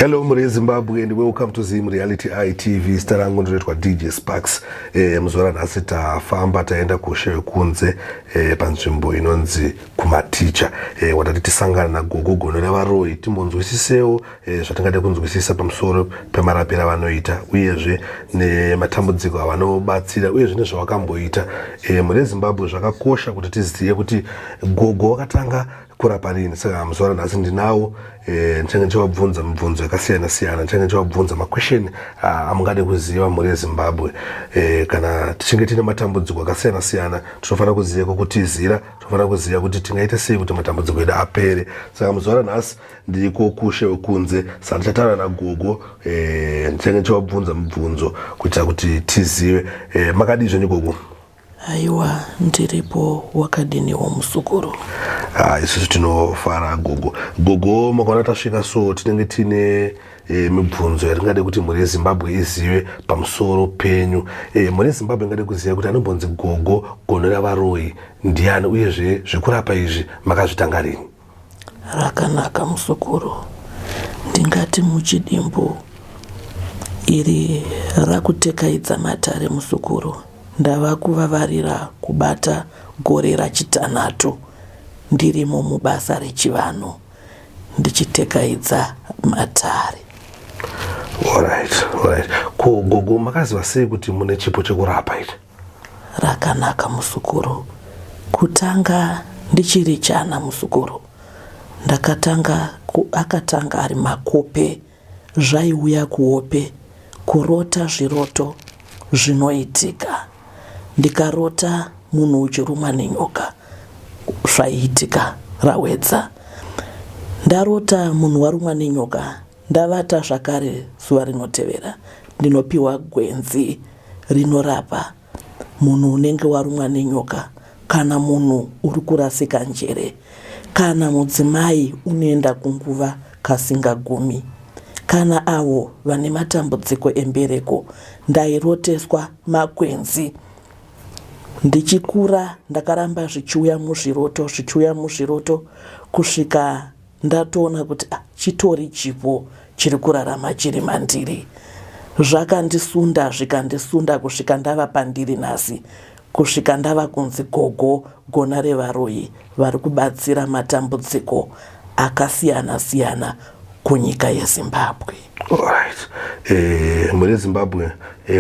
Hello mhuri yeZimbabwe and welcome to Zim Reality ITV. Zita rangu ndinoitwa DJ Sparks. Muzuva ranhasi tafamba taenda kushe wekunze panzvimbo inonzi kumaticha. Watati tisangana nagogo gono revaroyi timbonzwisisewo zvatingade kunzwisisa pamusoro pemarapiro avanoita uyezve nematambudziko avanobatsira uyezve nezvavakamboita. Mhuri yeZimbabwe, zvakakosha kuti tizive kuti gogo vakatanga kurapa rini. Saka muzuva ranhasi ndinawo, ndichange ndichivabvunza mibvunzo yakasiyana siyana, ndichange ndichivabvunza maquestion amungade kuziva, mhuri yeZimbabwe. Kana tichinge tiine matambudziko akasiyana siyana, tinofanira kuziva kwokutizira, tinofanira kuziva kuti tingaita sei kuti matambudziko edu apere. Saka muzuva ranhasi ndiriko kushe wekunze, saka ndichataura nagogo, ndichange ndichivabvunza mibvunzo kuitira kuti tizive. Makadii zvenyu, gogo? Aiwa, ndiripo. Wakadiniwo, muzukuru? Ah, isusu tinofara, gogo. Gogo, makaona tasvika, so tinenge tiine mibvunzo yatingade kuti mhuri yeZimbabwe izive pamusoro penyu. Mhuri yeZimbabwe ingade kuziva kuti anombonzi gogo gono ravaroyi ndiani, uyezve zvekurapa izvi makazvitanga rini? Rakanaka, muzukuru. Ndingati muchidimbu, iri rakutekaidza matare, muzukuru, ndava kuvavarira kubata gore rachitanhatu ndirimo mubasa rechivanhu ndichitekaidza matare. Alright. Ko gogo, makaziva sei kuti mune chipo chekurapa ichi? Rakanaka, muzukuru. Kutanga ndichiri chana, muzukuru, ndakatanga akatanga ari makope, zvaiuya kuhope, kurota zviroto zvinoitika. Ndikarota munhu uchirumwa nenyoka, zvaiitika rawedza. Ndarota munhu warumwa nenyoka, ndavata zvakare, zuva rinotevera ndinopiwa gwenzi rinorapa munhu unenge warumwa nenyoka, kana munhu uri kurasika njere, kana mudzimai unoenda kunguva kasingagumi, kana avo vane matambudziko embereko. Ndairoteswa makwenzi ndichikura. Ndakaramba zvichiuya muzviroto, zvichiuya muzviroto, kusvika ndatoona kuti, ah, chitori chipo chiri kurarama chiri mandiri. Zvakandisunda, zvikandisunda kusvika ndava pandiri nhasi, kusvika ndava kunzi gogo gona revaroyi vari kubatsira matambudziko akasiyana siyana kunyika yeZimbabwe. Alright. Mhuri yeZimbabwe,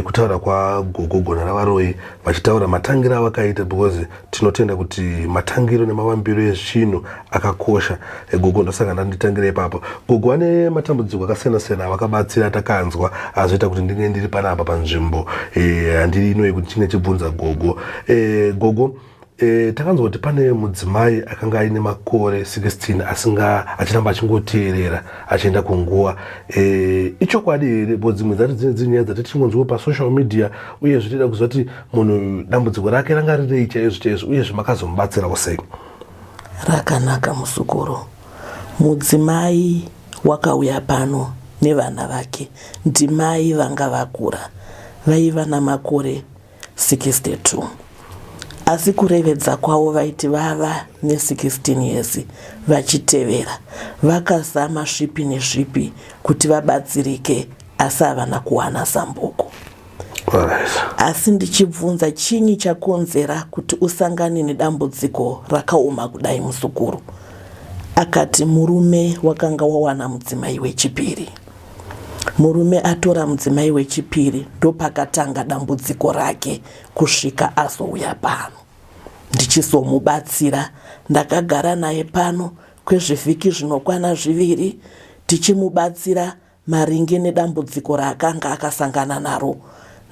kutaura kwagogo gona ravaroyi vachitaura matangiro avakaita, because tinotenda kuti matangiro nemavambiro ezvinhu akakosha. Gogo, ndosaka ndanditangira ipapo. Gogo vane matambudziko akasiyana siyana avakabatsira, takanzwa azoita kuti ndinge ndiri panapa panzvimbo handiri ino yekuti chinge chibvunza gogo. Gogo, takanzwa kuti pane mudzimai akanga aine makore 16 asinga achiramba achingoteerera achienda kunguva. Ichokwadi here? Bo dzimwe dzacho dzine dziri nyaya dzati tichingonzwa pasocial media, uyezve tida kuziva kuti munhu dambudziko rake ranga rirei chaizvo chaizvo, uyezve makazomubatsirawo sei? Rakanaka, muzukuru. Mudzimai wakauya pano nevana vake. Ndimai vanga vakura, vaiva namakore 62, asi kurevedza kwavo vaiti vava ne16 years vachitevera. Vakazama zvipi nezvipi kuti vabatsirike, asi havana kuwana zambuko. Asi ndichibvunza, "Chinyi chakonzera kuti usangane nedambudziko rakaoma kudai, muzukuru?" Akati murume wakanga wawana mudzimai wechipiri. Murume atora mudzimai wechipiri, ndopakatanga dambudziko rake kusvika azouya pano ndichizomubatsira. Ndakagara naye pano kwezvivhiki zvinokwana 2 tichimubatsira maringe nedambudziko raakanga akasangana naro.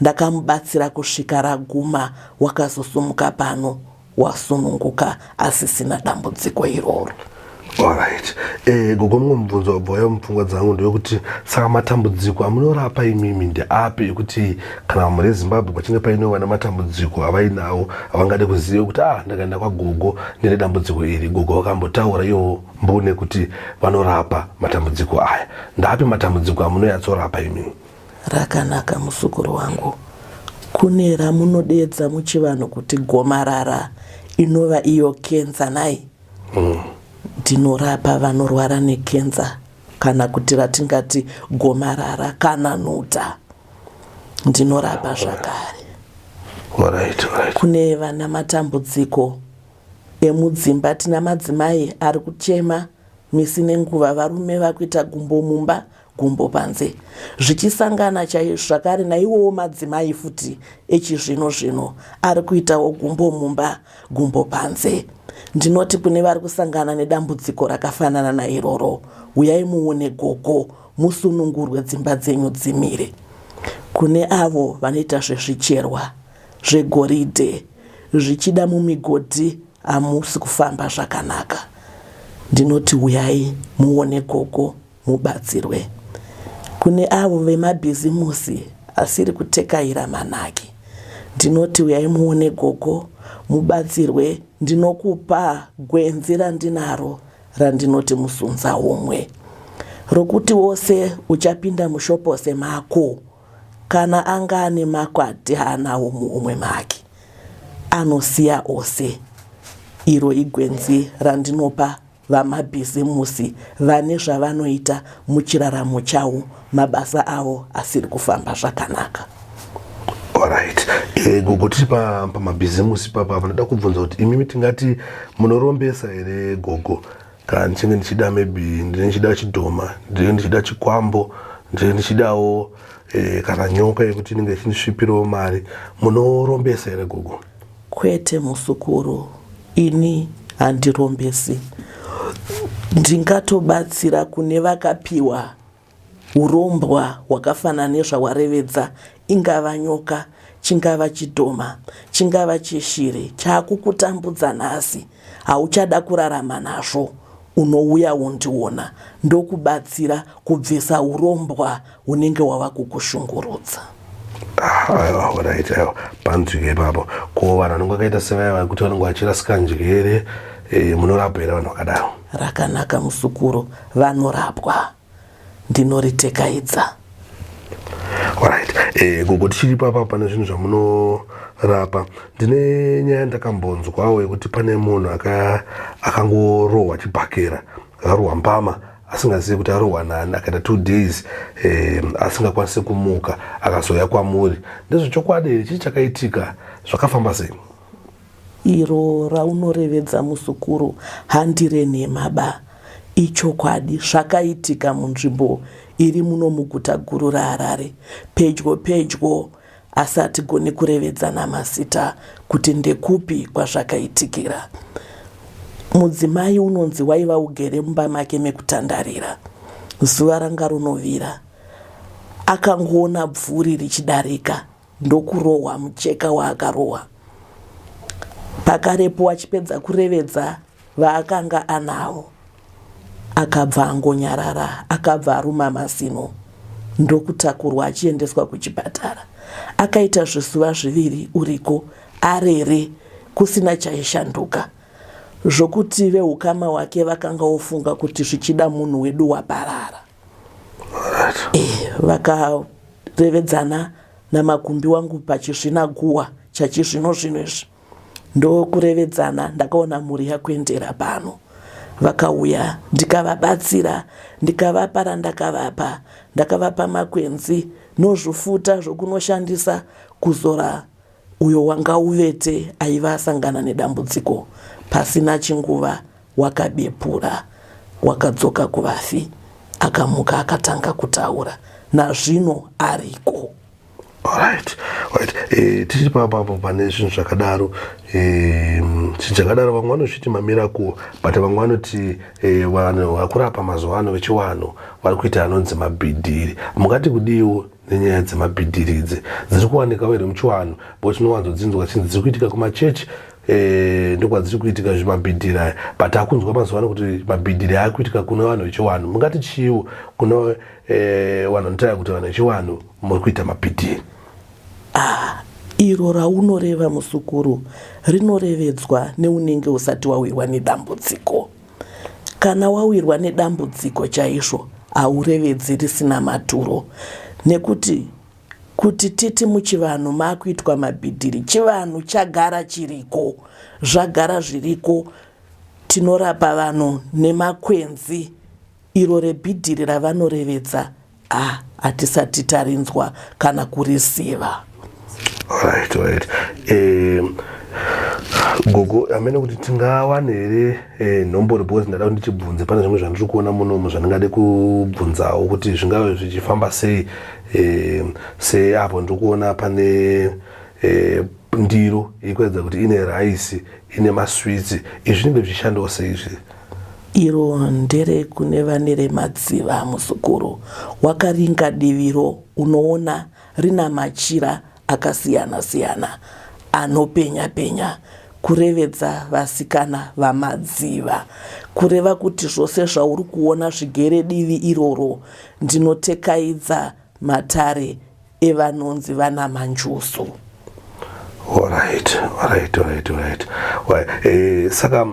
Ndakamubatsira kusvika raguma. Wakazosumuka pano wasununguka, asisina dambudziko iroro. Alright. Gogo, mumwe mubvunzo wabva wauya mupfungwa dzangu ndewekuti, saka matambudziko amunorapa imimi ndeapi, ekuti kana mhuri yeZimbabwe pachinge painova nematambudziko avainawo avangade kuziva kuti, ah, ndakaenda kwagogo ndine dambudziko iri, gogo vakambotaura ivo mbune kuti vanorapa matambudziko aya, ndaapi matambudziko amunoyatsorapa imimi? Rakanaka, muzukuru wangu. Kune ramunodedza muchivanhu kuti gomarara, inova iyo kenza nai. Ndinorapa vanorwara nekenza. kana kuti ratingati gomarara kana nhuta ndinorapa zvakare. Alright, alright. Kune vana matambudziko emudzimba tina madzimai ari kuchema misi nenguva varume vakuita gumbo mumba gumbo panze zvichisangana chaizvo zvakare naiwowo madzimai futi echizvino zvino ari kuitawo gumbo mumba gumbo panze ndinoti kune vari kusangana nedambudziko rakafanana nairoro huyai muone gogo musunungurwe dzimba dzenyu dzimire kune avo vanoita zvezvicherwa zvegoridhe zvichida mumigodhi hamusi kufamba zvakanaka ndinoti huyai muone gogo mubatsirwe. Kune avo vemabhizimusi asiri kutekaira manake ndinoti uyai muone gogo mubatsirwe ndinokupa gwenzi randinaro randinoti musunza umwe rokuti wose uchapinda mushopose mako kana anga ane makwati haanawo muhomwe make anosiya ose iro igwenzi randinopa Vamabhizimusi vane zvavanoita muchiraramo chavo mabasa avo asiri kufamba zvakanaka. Alright. Eh, gogo tiri pamabhizimusi papa apa ndoda kubvunza kuti imimi tingati munorombesa here gogo kana ndichinge ndichida maybe ndine ndichida chidhoma ndine ndichida chikwambo ndine ndichidawo eh, kana nyoka yekuti inenge ichindisvipirawo mari munorombesa here gogo? Kwete muzukuru, ini handirombesi. Ndingatobatsira kune vakapiwa hurombwa hwakafanana nezvawarevedza, ingava nyoka, chingava chidhoma, chingava cheshiri chaakukutambudza nhasi, hauchada kurarama nazvo, unouya wondiona ndokubatsira kubvisa hurombwa hunenge hwava kukushungurudza. Ah, alright, aiwa panzwika ipapo. Ko vanhu vanenge vakaita sevaya vakuti vanenge vachirasika njere eh, munorapa here vanhu vakadaro? Rakanaka muzukuru, vanorapwa ndinoritekaidza. Alright. Eh, gogo tichiri papa pane zvinhu zvamunorapa. Ndine nyaya ndakambonzwawo yekuti pane munhu akangorohwa chibhakera, akarohwa mbama asingazivi kuti arohwa nani akaita two days eh, asingakwanisi kumuka akazouya kwamuri. Ndezvechokwadi here? Chii chakaitika? Zvakafamba sei? Iro raunorevedza muzukuru handi renhema ba, ichokwadi zvakaitika munzvimbo iri muno muguta guru raHarare pedyo pedyo asi hatigoni kurevedzana mazita kuti ndekupi kwazvakaitikira. Mudzimai unonzi waiva ugere mumba make mekutandarira zuva ranga ronovira akangoona bvuri richidarika ndokurohwa mucheka waakarohwa pakarepo achipedza kurevedza vaakanga anavo akabva angonyarara akabva aruma mazino ndokutakurwa achiendeswa kuchipatara akaita zvizuva zviviri uriko arere kusina chaishanduka zvokuti veukama hwake vakanga vofunga kuti zvichida munhu wedu waparara eh, vakarevedzana namakumbi wangu pachizvina guwa chachizvino zvino izvi ndokurevedzana ndakaona mhuri yakuendera pano vakauya ndikavabatsira ndikavapa randakavapa ndakavapa makwenzi nozvufuta zvokunoshandisa kuzora uyo wanga uvete aiva asangana nedambudziko pasina chinguva wakabepura wakadzoka kuvafi akamuka akatanga kutaura nazvino ariko Alright, alright. Eh, tichiri papapo pane zvinhu zvakadaro eh, chinhu chakadaro vamwe vanozviti mamiracle but vamwe vanoti eh, vanhu vakurapa mazuva ano vechivanhu vari kuita anonzi mabhidhiri mungati kudiwo nenyaya dzemabhidhiri idzi dziri kuwanikawo here muchivanhu bo tinowanzodzinzwa chinzi dziri kuitika kumachechi eh, ndokwadziri kuitika zvimabhidhiri aya but akunzwa mazuva ano kuti mabhidhiri aakuitika kune vanhu vechivanhu mungati chiiwo kune eh, vanhu vanotaura kuti vanhu vechivanhu muri kuita mabhidhiri ah, iro raunoreva muzukuru rinorevedzwa neunenge usati wawirwa nedambudziko Kana wawirwa nedambudziko chaizvo haurevedzi risina maturo nekuti kuti titi muchivanhu makuitwa mabhidhiri chivanhu chagara chiriko zvagara zviriko tinorapa vanhu nemakwenzi. Iro rebhidhiri ravanorevedza ah hatisati tarinzwa kana kuriziva. Right, right. Eh, gogo amene kuti tingawane here eh, nhomboro because ndada kuti ndichibvunze pane zvimwe zvandiri kuona munomu zvandingade kubvunzawo kuti zvingave zvichifamba sei eh, seapo ndiri kuona pane eh, ndiro iri kuratidza kuti ine raisi ine maswitsi izvi zvinenge zvichishandawo sei izvi Iro ndere kune vane remadziva muzukuru. Wakaringa diviro unoona rina machira akasiyana siyana anopenya penya kurevedza vasikana vamadziva. Kureva kuti zvose zvauri kuona zvigere divi iroro ndinotekaidza matare evanonzi vana manjuzu. Alright, alright, alright, alright. Eh, saka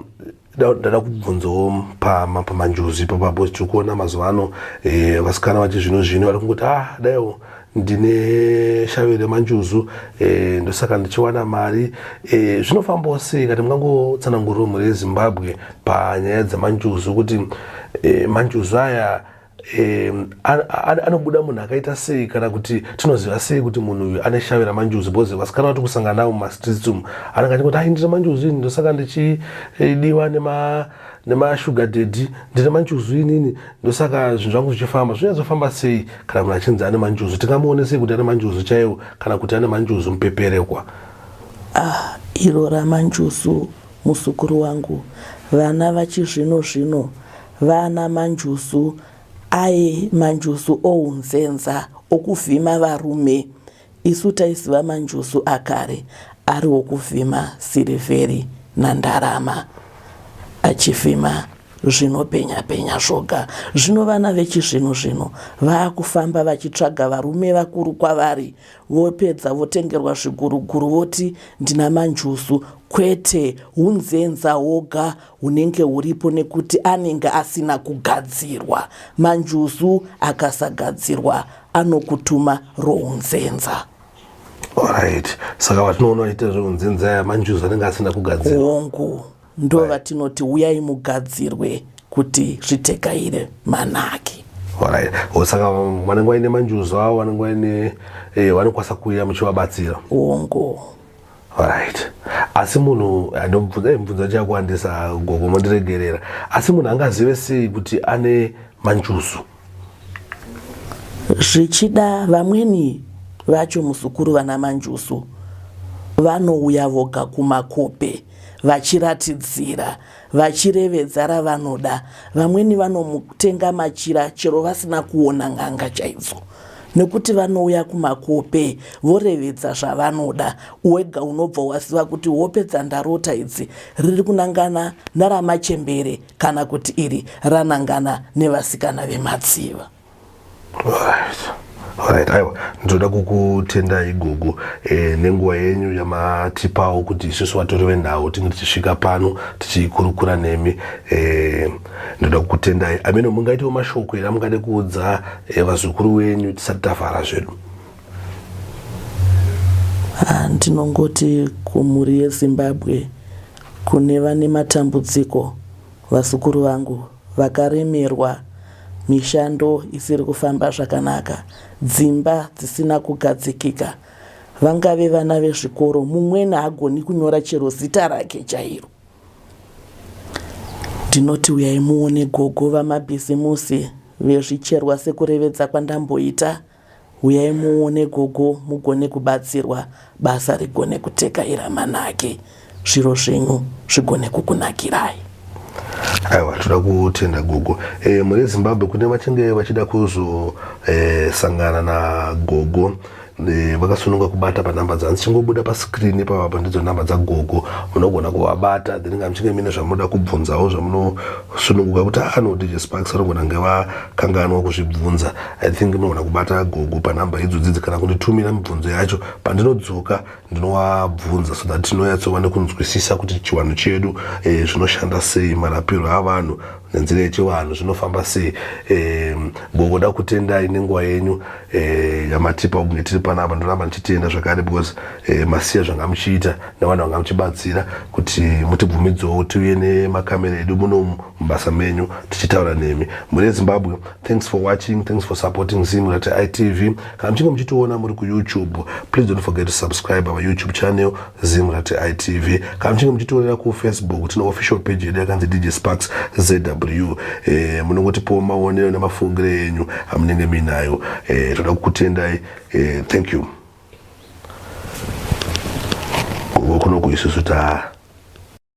ndada kubvunzawo pamanjuzu ipapa because tiri kuona mazuva ano eh, vasikana vachizvino zvino vari kungoti ah daiwo ndine shavi remanjuzu eh, ndosaka ndichiwana mari eh, zvinofambawo sei kati mungangotsananguriro mhuri yezimbabwe panyaya dzemanjuzu kuti manjuzu aya anobuda munhu akaita sei kana kuti tinoziva sei kuti munhu uyu ane shavi ramanjuzu because vasikana vati kusangana navo mumastreets umu anenge achingoti ai ndine manjuzu ini ndosaka ndichidiwa nema nemashuga daddy ndine manjuzu inini ndosaka zvinhu zvangu zvichifamba zvinyatsofamba sei kana munhu achinzi ane manjuzu tingamuone sei kuti ane manjuzu chaiwo kana kuti ane manjuzu mupeperekwa ah, iro ramanjuzu Muzukuru wangu, vana vachizvino zvino vana manjuzu aye manjuzu ounzenza okuvhima varume. Isu taiziva manjuzu akare ari okuvhima sirivheri nandarama achivhima zvinopenya penya zvoga. Zvino vana vechizvino zvino vaakufamba vachitsvaga varume vakuru kwavari Vopedza votengerwa zviguruguru voti ndina manjuzu kwete hunzenza hoga hunenge huripo nekuti anenge asina kugadzirwa. Manjuzu akasagadzirwa anokutuma rounzenza. Alright. Saka vatinoona vachiita zveunzenza aya manjuzu anenge asina kugadzirwa. Hongu. Ndo vatinoti huyai mugadzirwe kuti zvitekaire manake. Alright. Oh, saka vanenge vaine manjuzu avo vanenge vaine eh, vanokwanisa kuuya muchivabatsira. Hongu. Alright. Asi munhu andomubvunza eh, mubvunzo chakuwandisa gogo mondiregerera. Asi munhu angazive sei kuti ane manjuzu? Zvichida vamweni vacho muzukuru vana manjuzu vanouya voga kumakope vachiratidzira vachirevedza ravanoda. Vamweni vanomutenga machira chero vasina kuona n'anga chaidzo nekuti vanouya kumakope vorevedza zvavanoda. Wega unobva waziva kuti hope dzandarota idzi riri kunangana naramachembere kana kuti iri ranangana nevasikana vemadziva. Right. Right, aiwa ndinoda kukutendai gogo e, nenguva yenyu yamatipawo kuti isusu vatori venhau tinge tichisvika pano tichikurukura nemi e, ndinoda kukutendai ameno mungaitewo mashoko here amungade kuudza e, vazukuru wenyu tisati tavhara zvedu ah, ndinongoti kumhuri yezimbabwe kune vane matambudziko vazukuru vangu vakaremerwa mishando isiri kufamba zvakanaka, dzimba dzisina kugadzikika, vangave vana vezvikoro, mumweni haagoni kunyora chero zita rake chairo. Ndinoti uyai muone gogo vamabhizimusi vezvicherwa sekurevedza kwandamboita. Huyai muone gogo mugone kubatsirwa basa rigone kutekaira manake zviro zvenyu zvigone kukunakirai. Aiwa toda kutenda gogo e, mune Zimbabwe kune vachinge vachida kuzosangana e, nagogo e, vakasununga kubata panhamba dzanzi chingobuda pascreen ipapa ndidzo nhamba dzagogo munogona kuvabata then kana muchinge mine zvamunoda kubvunzawo zvamunosununguka kuti ano ah, DJ Sparks vanogona kunge vakanganwa kuzvibvunza I think munogona kubata gogo panhamba idzodzidzi kana kunditumira mibvunzo yacho pandinodzoka ndinowabvunza so that tinonyatsova nekunzwisisa kuti chivanhu chedu eh, zvinoshanda sei marapiro avanhu nenzira yechivanhu zvinofamba sei eh, gogo da kutendai nenguva yenyu eh, yamatipa kunge tiri panapa ndoramba ndichitenda zvakare because eh, masiya zvanga muchiita nevanhu vanga muchibatsira kuti mutibvumidzewo tiuye nemakamera edu munomu. mubasa menyu tichitaura nemi mune Zimbabwe. Thanks for watching, thanks for supporting Zim ITV. Kana muchinge muchitiona muri kuYouTube, please don't forget to subscribe our YouTube channel, Zim ITV. Kana muchinge muchitionera kuFacebook, tine official page yedu yakanzi DJ Sparks ZW. Munongotipawo maonero nemafungiro enyu amunenge muinayo. Toda kukutendai. Thank you. Kunoku isusu ta